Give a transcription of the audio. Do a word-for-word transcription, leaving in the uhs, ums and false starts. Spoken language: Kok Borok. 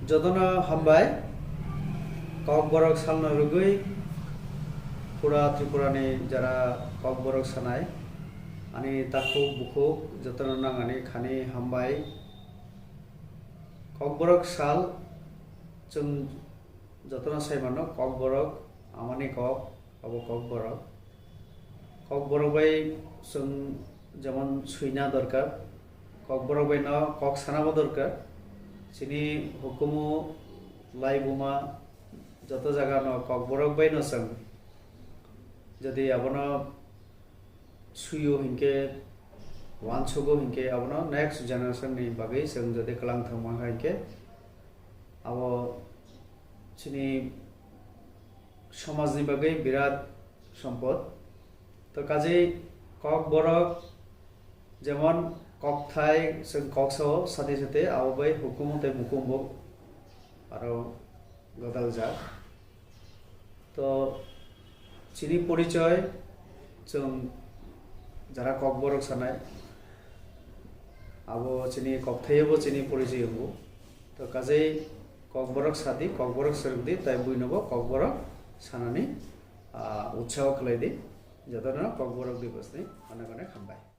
Jotono hambai, Kokborok salno rwgwi pura Tripurani jara Kokborok sanai, ani takhuk bukhuk jotono nangani khani hambai. Kokborok sal chwng jotono sai mano, Kokborok amani kok, abo Kokborok. Kokborok bai chwng jemon swina dorkar, Kokborok bai no kok sanabo dorkar. Chini hukumu laibuma joto jaga no Kokborok bai no chwng jodi abono suyo hinkhe, wansugo hinkhe, abono next generation ni bagwi chwng jodi kwlang thang mankha hinkhe, abo chini somajni bagwi birat sompot. To kajei Kokborok jemon kokthai chwng kok sao sati sati abo bai hukumu tei mukumbo aro godaljak. To chini porichoi chwng jara Kokborok sanai, abo chini kokthaibo chini porichoi wngo. To kajei Kokborok sadi, Kokborok swrwngdi, tai buinobo Kokborok sanani, ah, utsaho khlaidi. Jotono Kokborok Divasni onek onek hambai.